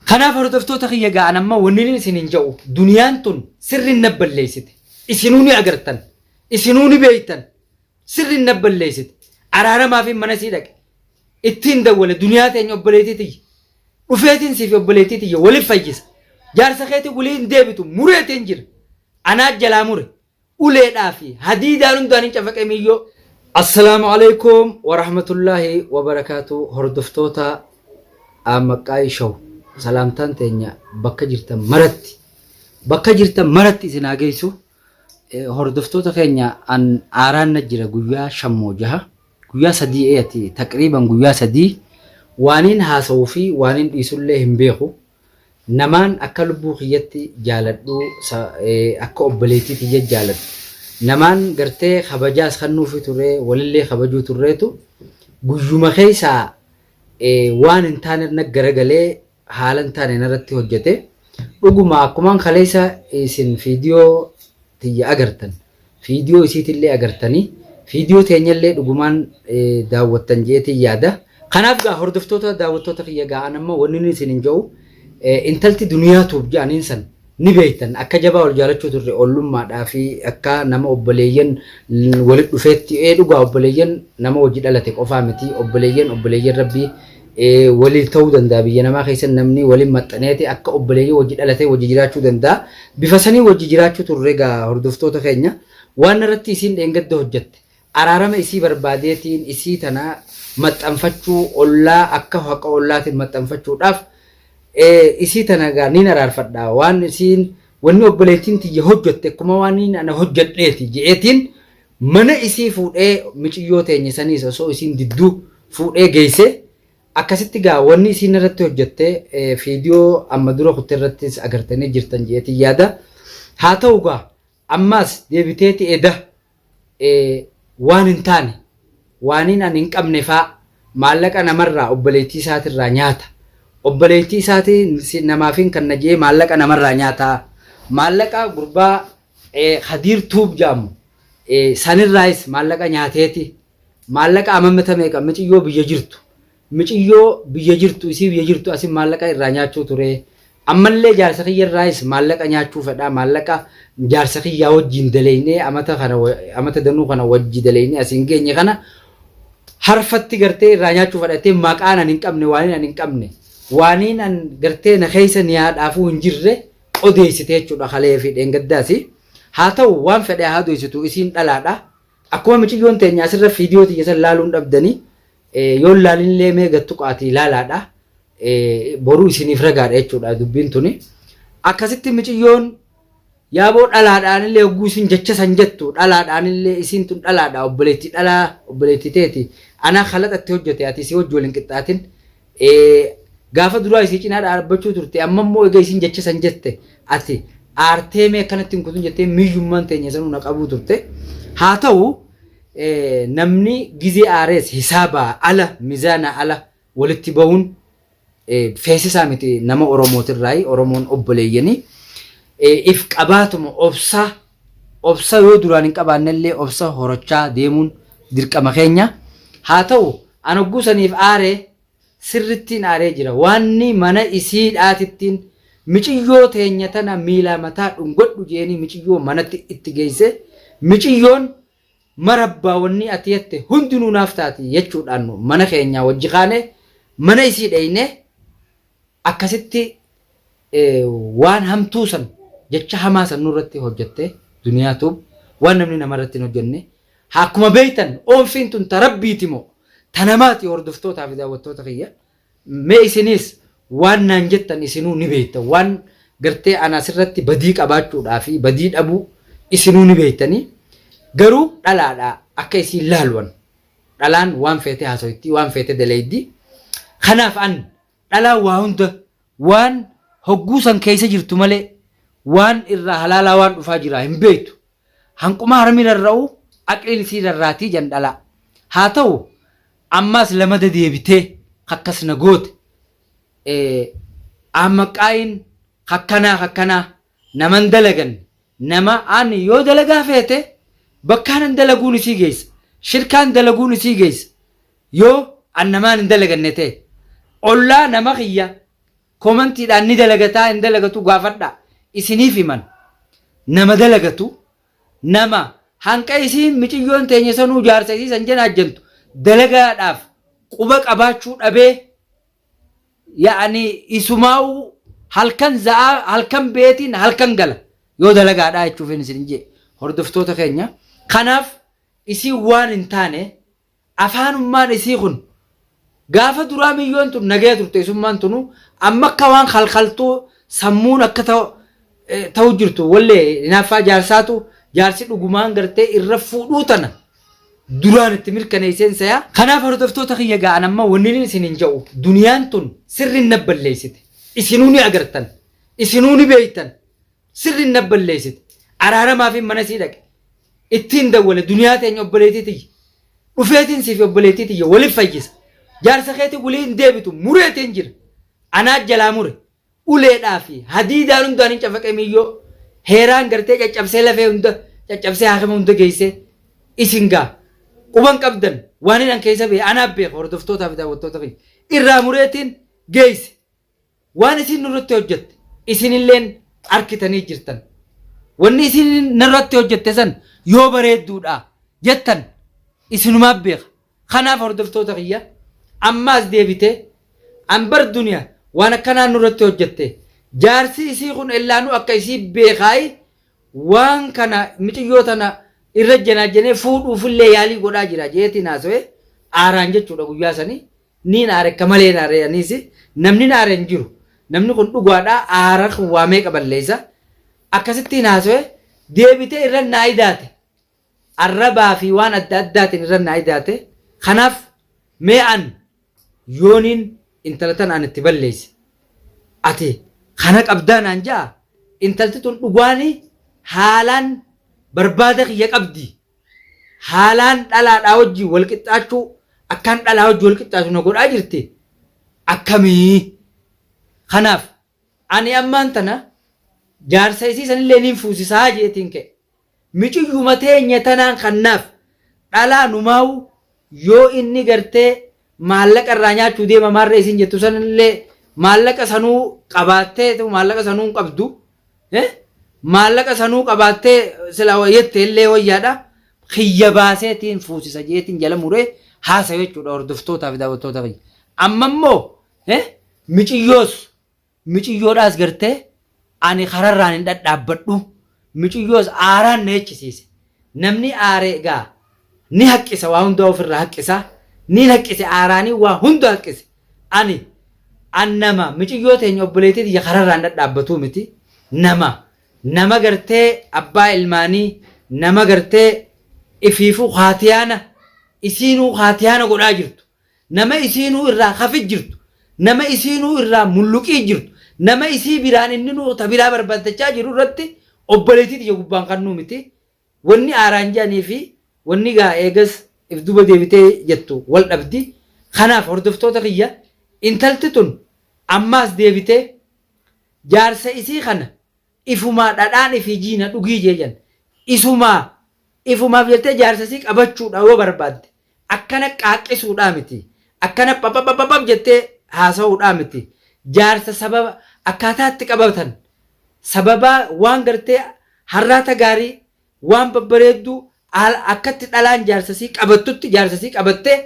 Kanaaf hordoftoota kiyya ga'an amma wanni isin hin ja'u duniyaan tun sirriin na balleessite. Isinuu ni agartan. Isinuu ni beektan. Sirriin na balleessite. Araaramaa fi mana sii dhaqe. Ittiin dawwale duniyaa teenya obboleettii tiyya. Dhufeetiin siif obboleettii tiyya waliif fayyisa. Jaarsa keetii waliin deebitu mureetiin jira. Anaa jalaa mure. Uleedhaa fi hadiidaan hundaan hin cafaqee miyyoo. Assalaamu alaikum warahmatullaahi wabarakaatu hordoftoota Aammaqaayii Show salaamtaan teenya bakka jirtan maratti bakka jirtan maratti isin haa geessu. Hordoftoota keenya an aaraan na jira guyyaa shammoo jaha guyyaa sadii eeyati taqriiban guyyaa 3 waaniin haasa'uu fi waaniin dhiisullee hin beeku. Namaan akka lubbuu kiyyatti jaaladhu akka obboleettii tiyya jaaladhu. Namaan gartee kabajaas kennuufi ture walillee kabajuu turreetu guyyuma keessaa waan hin taane na garagalee haala hin taane narratti hojjete. Dhuguma akkumaan kaleessa isin fiidiyoo tiyya agartan fiidiyoo isiitillee agartanii fiidiyoo teenyallee dhugumaan daawwattan jeetiin yaada. Kanaaf gaa hordoftoota daawwattoota kiyya gaa an amma wanni inni isin hin jedhu intalti duniyaa tuub jedhaniin san ni beektan akka jabaa wal jaalachuu turre ollummaadhaa fi akka nama obboleeyyan walitti dhufeetti ee dhugaa obboleeyyan nama wajji dhalate qofaa miti obboleeyyan obboleeyyan rabbii walii ta'uu danda'a biyya namaa keessa namni waliin maxxaneeti akka obboleeyyan wajji dhalatee wajji jiraachuu danda'a bifa sanii wajji jiraachuu turre gaa hordoftoota keenya waan irratti isiin dheengadda hojjette araarama isii barbaadeetiin isii tana maxxanfachuu ollaa akka haqa ollaatiin maxxanfachuudhaaf isii tana gaa niin araarfadha waan isiin wanni obboleettiin tiyya hojjette akkuma waan inni ana hojjedheeti je'eetiin mana isii fuudhee miciyyoo teenya saniis osoo isiin didduu fuudhee geesse akkasitti gaa wanni isiin irratti hojjette fiidiyoo amma dura kutte irrattis agartanii jirtan je'eetiin yaada haa ta'u gaa ammaas deebiteeti eda waan hin taane waaniin ani hin qabne faa maallaqa namarraa obboleettii isaatirraa nyaata. Obboleettii isaatii namaafin kanna je'ee maallaqa namarraa nyaata. Maallaqa gurbaa Khadiir Tuub jedhamu sanirraayis maallaqa nyaateeti. Maallaqa amamata meeqa miciyyoo biyya jirtu Miciyyoo biyya jirtu isii biyya jirtu asin maallaqa irraa nyaachuu ture. Ammallee jaarsa kiyya irraayis maallaqa nyaachuu fedha. Maallaqa jaarsa kiyyaa wajjin daleeynee amata kana amata danuu kana wajji daleeynee asiin geenye kana harfatti gartee irraa nyaachuu fedha jettee maqaan an hin qabne waaniin an hin qabne waaniin an gartee na keessa niyaadhaafuu hin jirre odeessite jechuudha kalee fi dheengaddaasi. Haa ta'u waan fedhe haa odeessitu isiin dhalaadha. Akkuma miciyyoon teenya asirra fiidiyoo tiyya san laaluun dhabdanii yoon laalinillee mee gad tuqaatii laalaadha. Boruu isiniif ragaadha jechuudha dubbiin tuni. Akkasitti miciyyoon yaaboo dhalaadhaanillee hogguu isin jecha san jettu dhalaadhaanillee isiin tun dhalaadha obboleettii dhalaa obboleettii teeti anaa kalaxatti hojjete ati isii wajji wal hin qixxaatin. Gaafa duraa isii cinaa dhaabbachuu turte amma immoo egaa isiin jecha san jette ati aartee mee akkanatti hin kutun jettee miyyummaan teenya sanuu na qabuu turte. Haa ta'u namni gizee aarees hisaabaa ala mizaanaa ala walitti bahuun feesisaa miti nama Oromootirraayi Oromoon obboleeyyanii if qabaatuma obsaa obsa yoo duraan hin qabaannellee obsa horachaa deemuun dirqama keenya. Haa ta'u an hogguu saniif aaree sirrittiin aaree jira. Waanni mana isiidhaatittiin miciyyoo teenya tana miilaa mataa dhungadhu jeeni miciyyoo manatti itti geesse miciyyoon marabbaa wanni ati jette hundinuu naaf taati jechuudhaan mana keenyaa wajji kaane mana isii dheyne akkasitti waan hamtuu san jecha hamaa san nurratti hojjatte duniyaa tuub waan namni namarratti hin hojjanne haa akkuma beektan oonfiin tun ta rabbiiti moo ta namaati hordoftootaa fi daawwattoota kiyya mee isiniis waan naan jettan isinuu ni beektan waan gartee ana asirratti badii qabaachuudhaa fi badii dhabuu isinuu ni beektanii garuu dhalaadha akka isiin laaluwan dhalaan waan feete haasoytti waan feete daleeydi kanaaf an Dhalaan waa hunda waan hogguu san keessa jirtu malee waan irraa halaalaa waan dhufaa jiraa hin beektu. Hanquma harmi rarra'u aqliin isii rarraatii jan dhalaa. Haa ta'u ammaas lamada deebitee kakkas na goote. Aammaqaayin kakkanaa kakkanaa naman dalaganne nama ani yoo dalagaa feete bakkaanan dalaguun isii geessa. Shirkaan dalaguun isii geessa. Yoo an namaan hin dalaganne ta'e ollaa nama kiyya Komantiidhaan ni dalagataa hin dalagatu gaafadhaa. Isiniif himan. Nama dalagatu, nama hanqa isiin miciyyoon teenya sanuu jaarsa isii san janaajjantu dalagaadhaaf quba qabaachuu dhabee ya'ani isumaa'uu halkan za'aa halkan beetiin halkan gala yoo dalagaadhaa jechuufin isin jee hordoftoota keenya. Kanaaf isiin waan hin taane afaanummaan isii kun gaafa duraa miyyoon tun nagaya turte isummaan tunu amma akka waan kalkaltuu sammuun akka ta'u jirtu wallee hinaaffaa jaarsaatu jaarsi dhugumaan gartee irra fuudhuu tana duraan itti mirkaneesseen saya. Kanaaf hordoftoota kiyya ga'an amma wanni inni isin hin ja'u duniyaan tun sirri na balleessite. Isinuu ni agartan. Isinuu ni beektan. Sirri na balleessite. Araaramaa fi mana sii dhaqe. Ittiin dawwale duniyaa teenya obboleettii tiyya. Dhufeetiin siif obboleettii tiyya waliif fayyisa. Jaarsa keetii walii hin deebitu mureetiin jira. Anaa jalaa mure. Uleedhaa fi hadiidaan hundaan hin cafaqee miyyoo heeraan gartee caccabsee lafee hunda caccabsee haakima hunda geessee isin gaa quban qabdan waan hin an keessa behe anaa beeka hordoftootaa fi daawwattoota kiyya irraa mureetiin geesse waan isin nurratti hojjette isinilleen arkitanii jirtan wanni isin narratti hojjette san yoo bareedduudha jettan isinumaa beeka. Kanaaf hordoftoota kiyya ammaas deebitee an bar duniya waan akkanaa nurratti hojjette jaarsi isii kun ellaanuu akka isii beekaayi waan kana miciyyoo tana irra janaajjanee fuudhuufillee yaalii godhaa jira jeetiin haasawee aaraan jechuudha guyyaa sanii niin aare akka malee aare aniisi namni aare hin jiru namni kun dhugaadha aara kun waa meeqa balleessa akkasittiin haasawee deebitee irra naa idaate arrabaa fi waan adda addaatiin irra naa idaate. Kanaaf mee an yooniin intala tana an itti balleesse ati kana qabdaa naan ja'a intalti tun dhugaani haalaan barbaada kiyya qabdi haalaan dhalaadhaa wajjin wal qixxaachuu akkaan dhalaa wajjin wal qixxaatu na godhaa jirti akkamii. Kanaaf ani ammaan tana jaarsa isii sanillee niin fuusisaa jeetiin ka'e. Miciyyuma teenya tanaan kannaaf dhalaa numaawu yoo inni gartee maallaqa irraa nyaachuu deema maarree isin jettu sanillee maallaqa sanuu qabaattee maallaqa sanuu hin qabdu maallaqa sanuu qabaattee sila jette illee wayyaadha kiyya baaseetiin fuusisa jeetiin jala muree haasa jechuudha hordoftootaa fi daawwattoota kiyya. Amma immoo miciyyoos Miciyyoodhaas gartee ani kararraan hin dhadhaabbadhu. Miciyyoos aaraan na jechisiise. Namni aare egaa ni haqqisa waa hundaa ofirraa haqqisa. Niin haqqise aaraanii waa hunda haqqise. Ani an nama miciyyoo teenya obboleettii tiyya kararraan dhadhaabbatuu miti. Nama nama gartee abbaa ilmaanii nama gartee ifiifuu kaatiyaana isiinuu kaatiyaana godhaa jirtu. Nama isiinuu irraa hafi jirtu, nama isiinuu irraa mulluqii jirtu, nama isii biraan inninuu ta biraa barbaaddachaa jiru irratti obboleettii tiyya gubbaan kannuu miti. Wanni aaraan jedhanii fi wanni gaa eegas if duuba deebitee jettu wal dhabdi. Kanaaf hordoftoota kiyya intalti tun ammaas deebitee jaarsa isii kana ifumaa dhadhaan ifii jiina dhugii jee jan. Isumaa ifumaaf jettee jaarsa isii qabachuudha yoo barbaadde akkana qaaqqisuudhaa miti. Akkana papapapapap jettee haasa'uudhaa miti. Jaarsa sababa akkaataa itti qabatan sababaa waan gartee harraata gaarii waan babbareedduu akkatti dhalaan jaarsa isii qabattutti jaarsa isii qabattee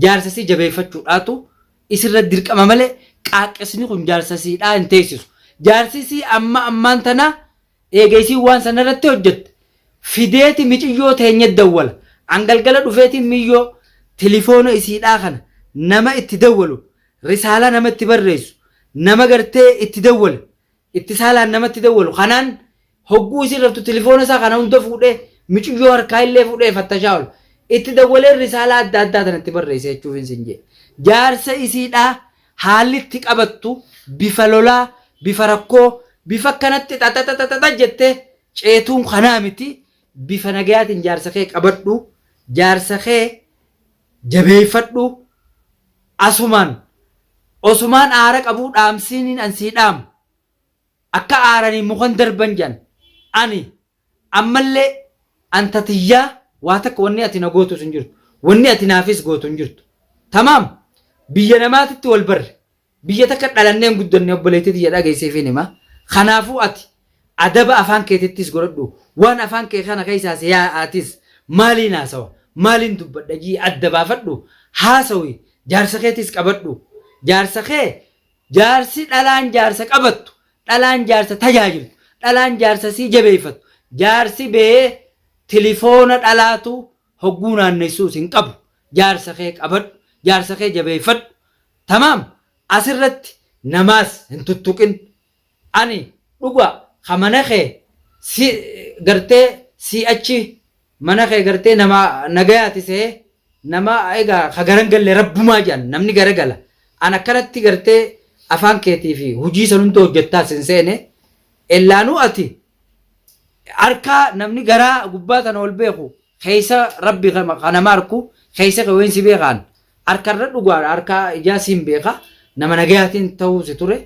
jaarsa isii jabeeffachuudhaatu isirra dirqama malee qaaqqisni kun jaarsa isiidhaa hin teessisu. Jaarsi isii amma ammaan tanaa eega isiin waan sana irratti hojjette fideeti miciyyoo teenya dawwala. An galgala dhufeetiin miyyoo tilifoona isiidhaa kana nama itti dawwalu risaalaa nama itti barreessu nama gartee itti dawwale itti saalaan namatti dawwalu kanaan hogguu isin raftu tilifoona isaa kana hunda fuudhee micuyyoo harkaa illee fuudhee fattashaa ola. Itti dawwalee risaalaa adda addaa tana itti barreesse jechuufin sin jee. Jaarsa isiidhaa haalli itti qabattu bifa lolaa, bifa rakkoo, bifa akkanatti xaxaxaxaxa jettee ceetuun kanaa miti bifa nagayaatiin jaarsa kee qabadhu, jaarsa kee jabeeffadhu asumaan osumaan aara qabuu dhaamsiiniin an sii dhaamu akka aaranii mukan darban jedhan ani ammallee anta tiyyaa waa takka wanni ati na gootus hin jirtu wanni ati naafis gootu hin jirtu tamaam biyya namaatitti wal barre. Biyya takka dhalannee hin guddanne obboleettii tiyya dhageesseefiin hima. Kanaafuu ati adaba afaan keetittis godhadhu. Waan afaan kee kana keessaa si yaa'aatis maaliin haasawa, maaliin dubbadha jii adda baafadhu haasawi. Jaarsa keetis qabadhu. Jaarsa kee jaarsi dhalaan jaarsa qabattu, dhalaan jaarsa tajaajiltu, dhalaan jaarsa sii jabeeffattu, jaarsi bee tilifoona dhalaatu hogguu naannessuus hin qabu. Jaarsa kee qabadhu, jaarsa kee jabeeffadhu. Tamaam asirratti namaas hin tuttuqin. Ani dhuga ka mana kee si gartee sii achi mana kee gartee nama nagayaati se'ee nama egaa ka garan galle rabbumaa jedhan namni garagala. An akkanatti gartee afaan keetii fi hujii san hunda hojjettaas hin seene. Ellaanuu ati harkaa namni garaa gubbaa tana ol beeku keessa rabbi ka nama arku keessa kee si beekaan harkarra dhugaadha harkaa ijaa siin beeka nama nagayaatiin ta'uu si ture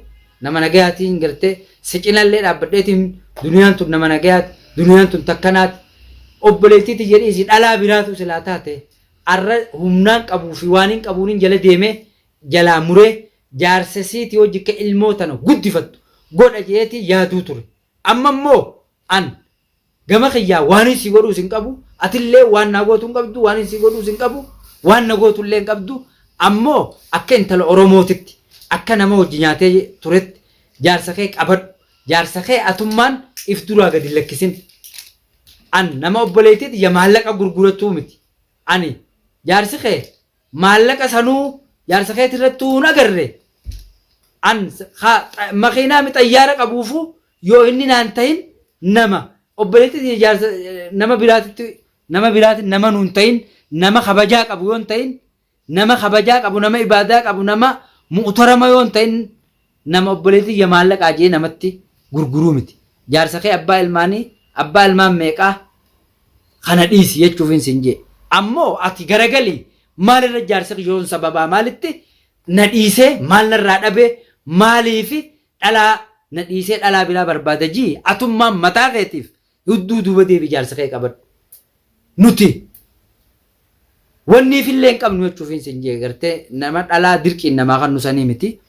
nama nagayaatiin gartee si cinallee dhaabbadheetiin duniyaan tun nama nagayaati duniyaan tun takkanaati obboleettiiti jedhiisi dhalaa biraatu silaa taate arra humnaan qabuu fi waan hin qabuuniin jala deemee jalaa muree jaarsa siiti hojii akka ilmoo tana guddifattu godha jeetii yaaduu ture. Amma immoo an gama kiyyaa waan si godhuus hin qabu, atillee waan naa gootu hin qabdu, waan si godhuus hin qabu, waan na gootu illee hin qabdu. Ammoo akka intala Oromootitti, akka nama hojii nyaatee turetti jaarsa kee qabadhu. Jaarsa kee atummaan if duraa gadi hin lakkisin. An nama obboleettii tiyya maallaqa gurguratuu miti. Ani jaarsi kee maallaqa sanuu jaarsa keetii irrattuu hin agarre. An makiinaa mi xayyaara qabuufuu yoo inni naan tahin nama obboleettii tiyya jaarsa nama biraatitti nama biraati nama nuun tahin nama kabajaa qabu yoo hin tahin nama kabajaa qabu nama ibaadaa qabu nama mu'tarama yoo hin tahin nama obboleettii tiyya maallaqaa jee namatti gurguruu miti. Jaarsa kee abbaa ilmaanii abbaa ilmaan meeqaa kana dhiisi jechuufin sin jee. Ammoo ati garagalii maalirra jaarsi kiyyoon sababaa maalitti na dhiisee maal narraa dhabee maaliifi dhalaa na dhiisee dhalaa biraa barbaada jii atummaan mataa keetiif hudduu duuba deebi jaarsa kee qabadhu. Nuti wanniifillee hin qabnu jechuufin sin jee gartee nama dhalaa dirqiin namaa kan nusanii miti.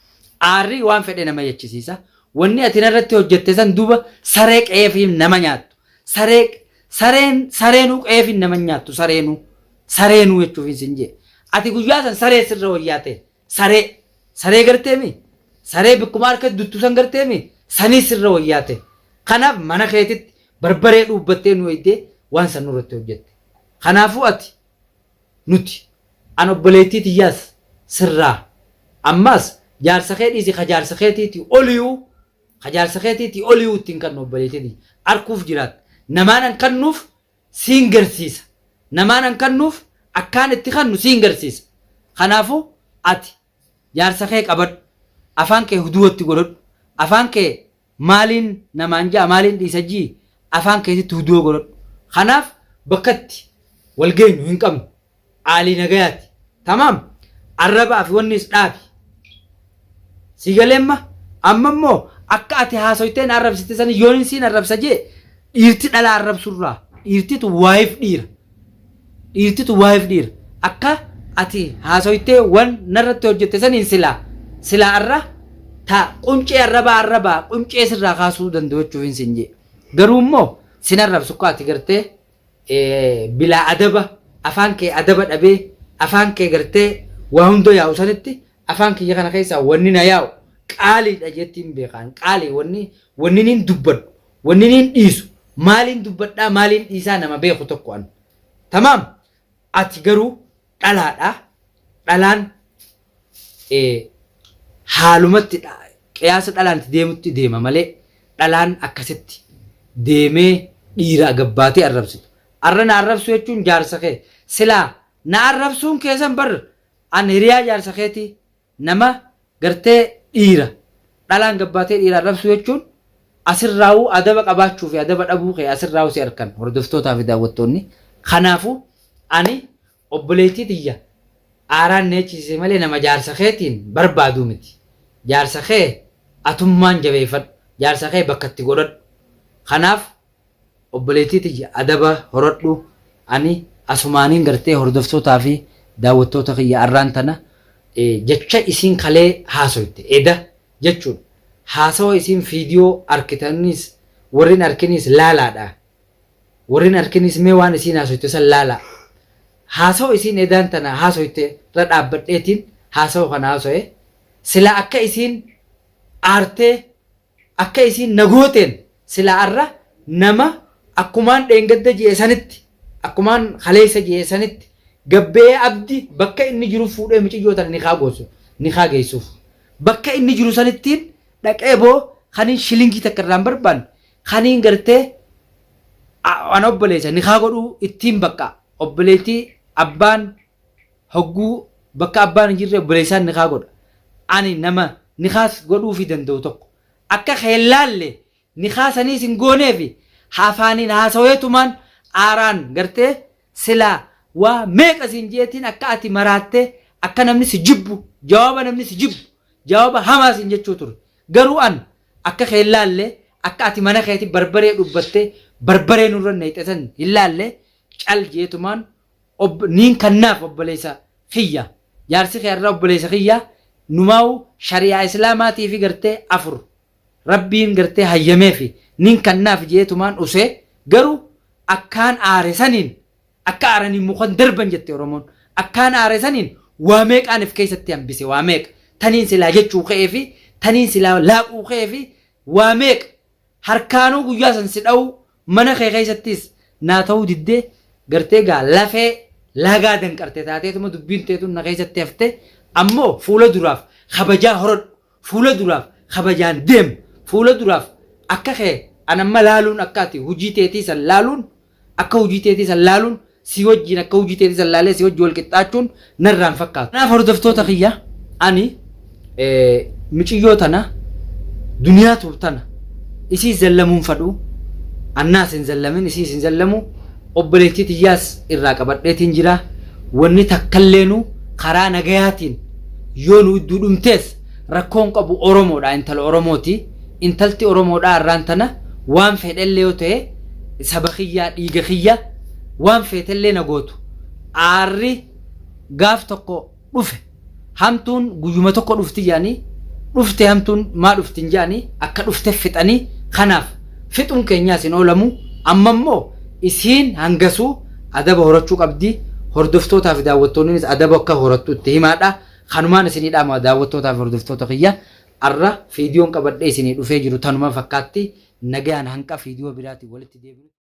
Aarri waan fedhe nama jechisiisa. Wanni ati narratti hojjette san duuba saree qe'eefi nama nyaattu. Saree sareen sareenuu qe'eefi nama nyaattu sareenuu sareenuu jechuufin sin jee. Ati guyyaa san saree sirra wayyaa ta'e saree saree garteemi saree bikkuma harka duttu san garteemi sanii sirra wayyaa ta'e. Kanaaf mana keetitti barbaree dhuubbattee nu eegdee waan san nurratti hojjette. Kanaafuu ati nuti an obboleettii tiyyaas sirraa ammaas jaarsa kee dhiisi ka jaarsa keetiitii oliyuu ka jaarsa keetiitii oliyuu ittiin kannu obboleettii tiyya arkuuf jiraatta. Namaan an kannuuf siin garsiisa. Namaan an kannuuf akkaan itti kannu siin garsiisa. Kanaafuu ati jaarsa kee qabadhu. Afaan kee huduwatti godhadhu. Afaan kee maaliin namaan ja'a maaliin dhiisa jii afaan keetitti huduwa godhadhu. Kanaaf bakkatti wal geenyu hin qabnu. Aalii nagayaati. Tamaam arrabaa fi wannis dhaabi. Si galeemma amma immoo akka ati haasoytee na arrabsite sani yoon siin arrabsa jee dhiirti dhalaa arrabsurraa dhiirtitu waayif dhiira. Dhiirtitu waayif dhiira. Akka ati haasoytee wan narratti hojjette saniin silaa silaa arra ta quncee arrabaa arrabaa quncee sirraa kaasuu danda'u jechuufin sin jee. Garuu immoo sin arrabsu akka ati gartee bilaa adaba afaan kee adaba dhabee afaan kee gartee waa hunda yaa'u sanitti afaan kiyya kana keessaa wanni na yaa'u qaaliidha jettiin beekaan qaalii wanni wanni niin dubbadhu wanni niin dhiisu maaliin dubbadhaa maaliin dhiisaa nama beeku tokko an tamaam ati garuu dhalaadha dhalaan haalumatti qiyaasa dhalaan itti deemutti deema malee dhalaan akkasitti deemee dhiira gabbaatee arrabsitu. Arra na arrabsuu jechuun jaarsa kee. Silaa na arrabsuun keessan bar an hiriyaa jaarsa keetii nama gartee dhiira dhalaan gabbaatee dhiira arrabsuu jechuun asirraa'uu adaba qabaachuu fi adaba dhabuu kee asirraa'uu si arkan hordoftootaa fi daawwattoonni. Kanaafuu ani obboleettii tiyya aaraan na jechisiise malee nama jaarsa keetiin barbaaduu miti. Jaarsa kee atummaan jabeeffadhu. Jaarsa kee bakka itti godhadhu. Kanaaf obboleettii tiyya adaba horadhu. Ani asumaaniin gartee hordoftootaa fi daawwattoota kiyya arraan tana Jecha isiin kalee haasoyte eda jechuun haasawa isiin fiidiyoo arkitanis warrin arkiniis laalaadha. Warrin arkiniis mee waan isiin haasoyte san laalaa. Haasawa isiin edaan tana haasoyte irra dhaabbadheetiin haasawa kana haasoye. Silaa akka isiin aartee Akka isiin na gooteen silaa arra nama akkumaan dheengadda je'e sanitti, akkumaan kaleessa je'e sanitti gabbe'ee Abdi bakka inni jiru fuudhee miciyyoo tana nikaa goosu, nikaa geessuuf. Bakka inni jiru sanittiin dhaqee boo kaniin shilingii takka irraa hin barbaanne, kaniin gartee ana obboleessa nikaa godhuu ittiin bakka obboleettii abbaan Hogguu bakka abbaan hin jirre obboleessaan nikaa godha. Ani nama nikaas godhuufii danda'u tokko. Akka kee hin laalle nikaa saniis hin gooneefi afaaniin haasaweetumaan aaraan gartee silaa waa meeqa siin je'eetiin akka ati maraattee akka namni si jibbu jawaaba namni si jibbu jawaaba hamaa siin jechuu ture. Garuu an akka kee hin laalle akka ati mana keeti barbaree dhubbattee barbaree nurra nayxe san hin laalle cal je'eetumaan Ob niin kannaaf obboleessa kiyya jaarsi kee arra obboleessa kiyya numaawu shari'aa islaamaatiifi gartee 4 rabbiin gartee hayyameefi nin kannaaf jeetumaan usee garuu akkaan aare saniin akka aaraniin mukan darban jette oromoon akkaan aare saniin waa meeqaan if keessatti hambise waa meeqa taniin silaa jechuu ka'eefi taniin silaa laaquu ka'eefi waa meeqa Harkaanuu guyyaa san si dhawuu mana kee keessattis naa ta'uu diddee gartee gaa lafee laagaa danqarte taateetuma dubbiin teetun na keessatti hafte ammoo fuula duraaf kabajaa horadhu fuula duraaf kabajaan deem fuula duraaf akka kee an amma laaluun akka ati hujii teetii san laaluun akka hujii teetii san laaluun si wajjiin akka hujii teetii san laalee si wajji wal qixxaachuun narraa hin fakkaatu. Kanaaf hordoftoota kiyya ani miciyyoo tana duniyaa tub tana isii zallamuun fadhu annaas hin zallamin isiis hin zallamu obboleettii tiyyaas irraa qabadheetiin jira wanni takkalleenuu karaa nagayaatiin yoo nu idduu dhumtees rakkoon qabu Oromoodha intala Oromooti intalti Oromoodhaa arraan tana waan fedhellee yoo ta'e saba kiyyaa dhiiga kiyya waan feetellee na gootu aarri gaaf tokko dhufe hamtuun guyyuma tokko dhufti jedhanii dhufte hamtuun maa dhufti hin jedhanii akka dhufte fixanii kanaaf fixuun keenyaas hin oolamu amma immoo isiin hangasuu adaba horachuu qabdi hordoftootaa fi daawwattoonnis adaba akka horattu itti himaadha kanumaan isinii dhaama daawwattootaa fi hordoftoota kiyya arra fiidiyoon qabadhee isinii dhufee jiru tanuma fakkaatti nagayaan hanqa fiidiyoo biraatiin walitti deebinu.